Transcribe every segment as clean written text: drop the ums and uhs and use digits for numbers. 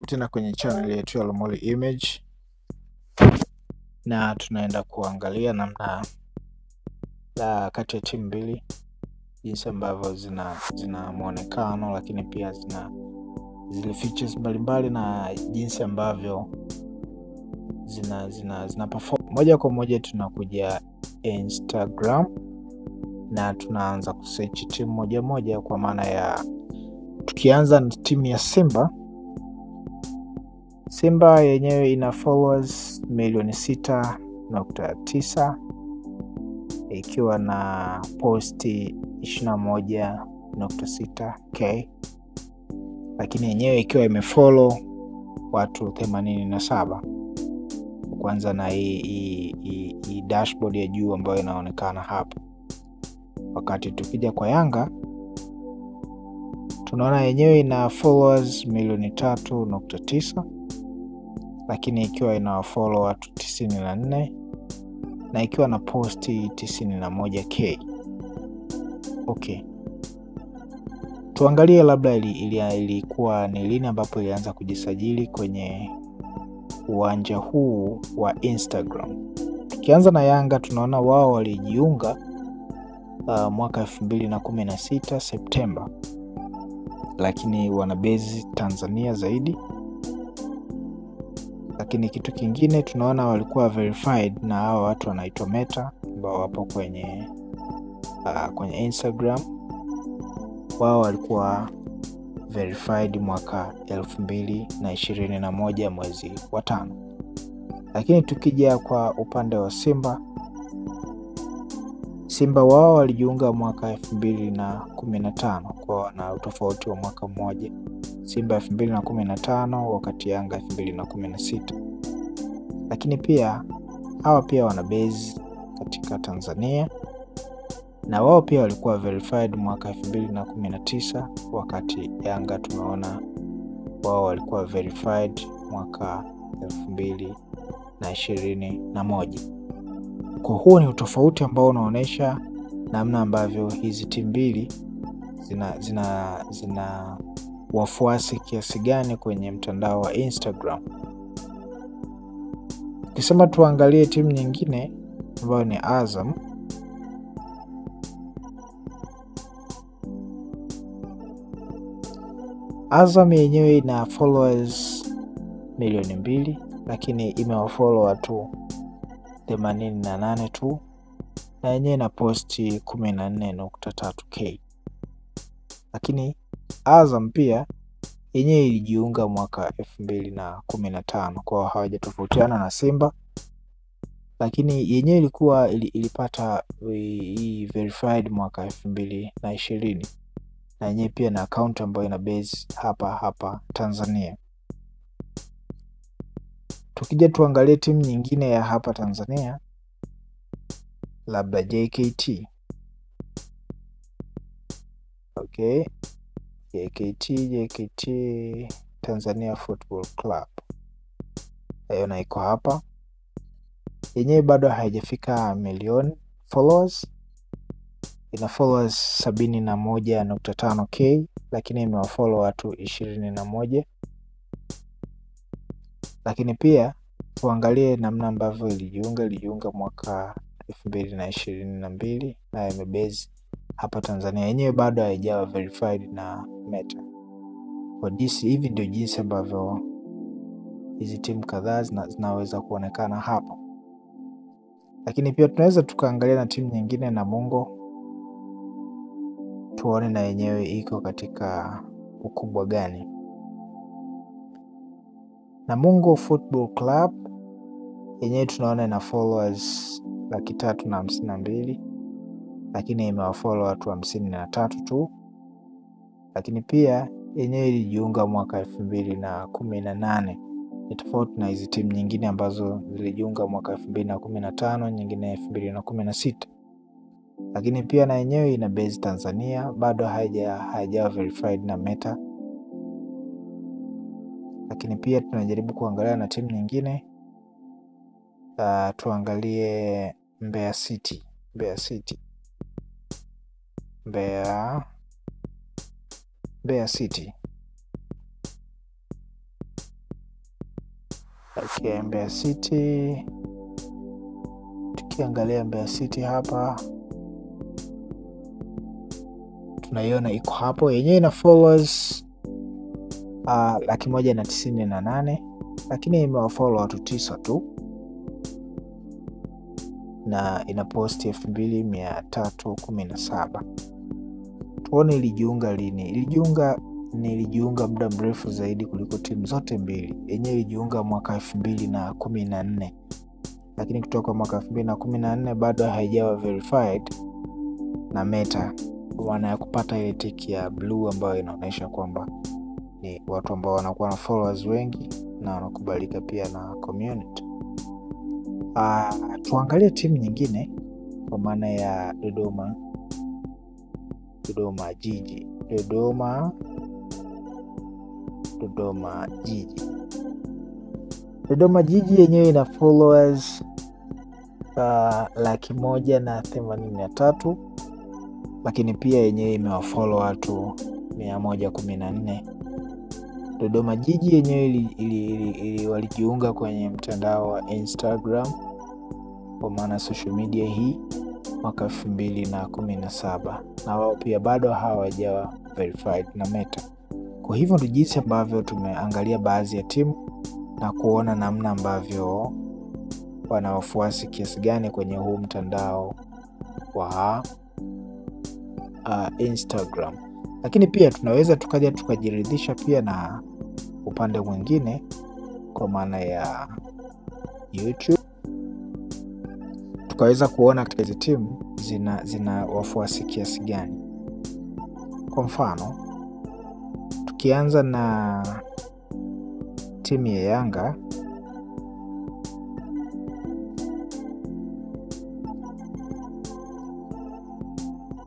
Tena kwenye channel yetu ya Lomoli Image, na tunaenda kuangalia namna la kati ya timu mbili jinsi ambavyo zina muonekano, lakini pia zina zile features mbalimbali na jinsi ambavyo zina perform. Moja kwa moja tunakuja Instagram na tunaanza kusearch timu moja moja, kwa maana ya tukianza na timu ya Simba. Simba yenyewe ina followers milioni 6.9 ikiwa na posti 21.6k, lakini yenyewe ikiwa imefollow watu 87. Kwanza na hii dashboard ya juu ambayo inaonekana hapo. Wakati tukija kwa Yanga tunaona yenyewe ina followers milioni 3.9, lakini ikiwa ina follow watu 94 na ikiwa na posti 91k. Okay, tuangalie labda ilikuwa ni lini ambapo ilianza kujisajili kwenye uwanja huu wa Instagram. Tukianza na Yanga tunaona wao walijiunga mwaka 2016 Septemba, lakini wana base Tanzania zaidi. Lakini kitu kingine tunaona walikuwa verified na hao watu wanaitwa Meta ambao wapo kwenye Instagram. Wao walikuwa verified mwaka 2021 mwezi wa 5. Lakini tukija kwa upande wa Simba, Simba wao walijiunga mwaka 2015, kwa na utofauti wa mwaka mmoja. Simba 2015 wakati Yanga 2016. Lakini pia hawa pia wana base katika Tanzania na wao pia walikuwa verified mwaka 2019, wakati Yanga tumeona wao walikuwa verified mwaka 2021. Kwa huo ni utofauti ambao unaonesha namna ambavyo hizi timu mbili zina wafuasi kiasi gani kwenye mtandao wa Instagram. Tukisema tuangalie timu nyingine ambayo ni Azam. Azam yenyewe ina followers milioni 2, lakini imewafollow watu 88 tu, na yenyewe ina posti 14.3k. Lakini Azam pia yenyewe ilijiunga mwaka 2015, kwa hawajatofautiana na Simba, lakini yenyewe ilikuwa ilipata verified mwaka 2020, na yenyewe pia na account ambayo ina base hapa Tanzania. Tukija tuangalie timu nyingine ya hapa Tanzania, labda JKT. Okay, JKT Tanzania Football Club. Hiyo iko hapa. Yenyewe bado haijafika milioni followers. Ina followers 71.5k, lakini imewafollow watu 21. Lakini pia tuangalie namna ambavyo ilijiunga mwaka 2022 na imebase hapa Tanzania. Yenyewe bado haijawa verified na Meta. Kwa jinsi hivi ndio jinsi ambavyo hizi timu kadhaa zinaweza kuonekana hapa. Lakini pia tunaweza tukaangalia na timu nyingine Namungo, tuone na yenyewe iko katika ukubwa gani. Namungo Football Club yenyewe tunaona ina followers 352,000, lakini imewafollow watu 53 tu. Lakini pia yenyewe ilijiunga mwaka 2018. Ni tofauti na hizi timu nyingine ambazo zilijiunga mwaka 2015, nyingine 2016. Lakini pia na yenyewe ina base Tanzania, bado haijawa verified na Meta. Lakini pia tunajaribu kuangalia na timu nyingine. Tuangalie Mbeya City. Mbeya City. Okay, Mbeya City, tukiangalia Mbeya City hapa tunaiona iko hapo, yenyewe ina followers 198,000, lakini imewafollow watu 9 tu na ina post 2317. Tuone ilijiunga lini. Ilijiunga muda mrefu zaidi kuliko timu zote mbili. Yenyewe ilijiunga mwaka 2014, lakini kutoka mwaka 2014 bado haijawa verified na Meta, kwa maana ya kupata ile tiki ya blue ambayo inaonyesha kwamba ni watu ambao wanakuwa na followers wengi na wanakubalika pia na community. Tuangalie timu nyingine kwa maana ya Dodoma Jiji. Dodoma Jiji. Dodoma Jiji yenyewe ina followers 183,000, lakini pia yenyewe imewafollow watu 114. Dodoma Jiji yenyewe walijiunga kwenye mtandao wa Instagram, kwa maana social media hii, mwaka 2017, na wao pia bado hawajawa verified na Meta. Kwa hivyo ndio jinsi ambavyo tumeangalia baadhi ya timu na kuona namna ambavyo wana wafuasi kiasi gani kwenye huu mtandao wa Instagram. Lakini pia tunaweza tukaja tukajiridhisha pia na upande mwingine kwa maana ya YouTube, tukaweza kuona katika hizi timu zina wafuasi kiasi gani. Kwa mfano tukianza na timu ya Yanga,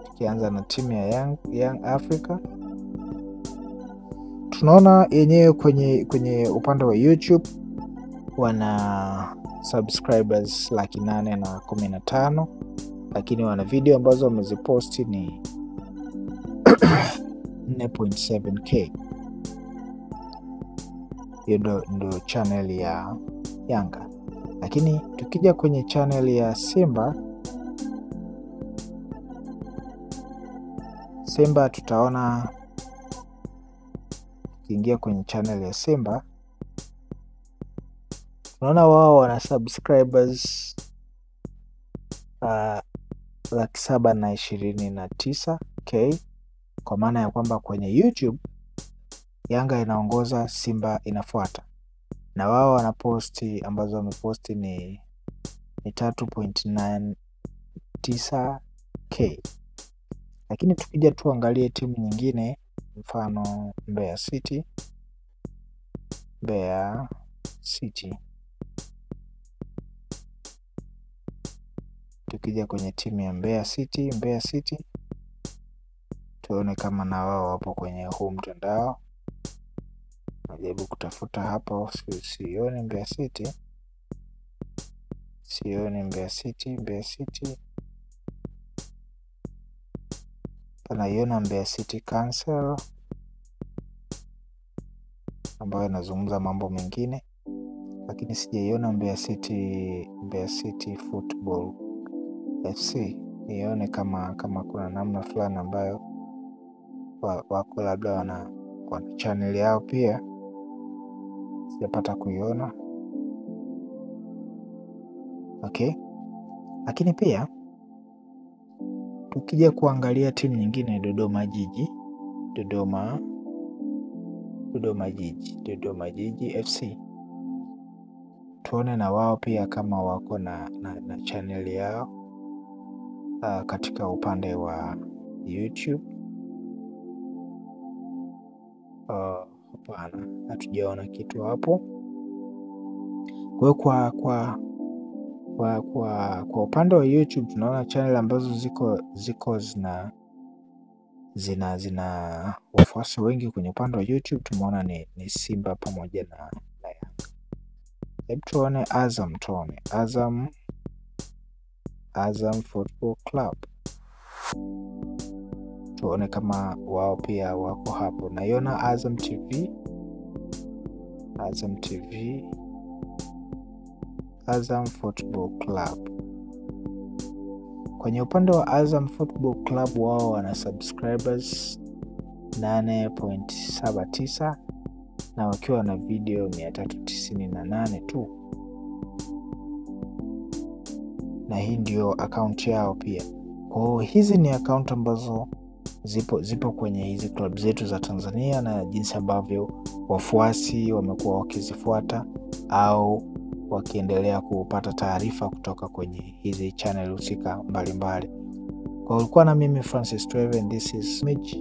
tukianza na timu ya Young Africa, tunaona yenyewe kwenye upande wa YouTube wana subscribers 815,000, lakini wana video ambazo wameziposti ni 4.7k. Hiyo ndo channel ya Yanga. Lakini tukija kwenye channel ya Simba, tutaona tukiingia kwenye channel ya Simba tunaona wao wana subscribers 729,000, kwa maana ya kwamba kwenye YouTube Yanga inaongoza, Simba inafuata, na wao wana posti ambazo wameposti ni 3.99k. Lakini tukija tuangalie timu nyingine, mfano Mbeya City. Tukija kwenye timu ya Mbeya City tuone kama na wao wapo kwenye huu mtandao. Najaribu kutafuta hapo, sioni Mbeya City. Panaiona Mbeya City Council ambayo inazungumza mambo mengine, lakini sijaiona Mbeya City Football FC. Nione kama kuna namna fulani ambayo wako labda wana channel yao pia, sijapata kuiona. Okay, lakini pia tukija kuangalia timu nyingine, Dodoma Jiji FC, tuone na wao pia kama wako na channel yao katika upande wa YouTube. Hapana, hatujaona kitu hapo. Kwa kwa upande wa YouTube tunaona channel ambazo ziko zina wafuasi wengi kwenye upande wa YouTube. Tumeona ni Simba pamoja na Yanga. Hebu tuone Azam, Azam Football Club, tuone kama wao pia wako hapo. Naiona Azam TV Azam Football Club. Kwenye upande wa Azam Football Club wao wana subscribers 8.79 na wakiwa na video 398 tu, na hii ndio akaunti yao pia. Kwa hiyo hizi ni akaunti ambazo zipo kwenye hizi club zetu za Tanzania na jinsi ambavyo wafuasi wamekuwa wakizifuata au wakiendelea kupata taarifa kutoka kwenye hizi channel husika mbalimbali. Kwa ulikuwa na mimi Francis Tweve, and this is Mitch.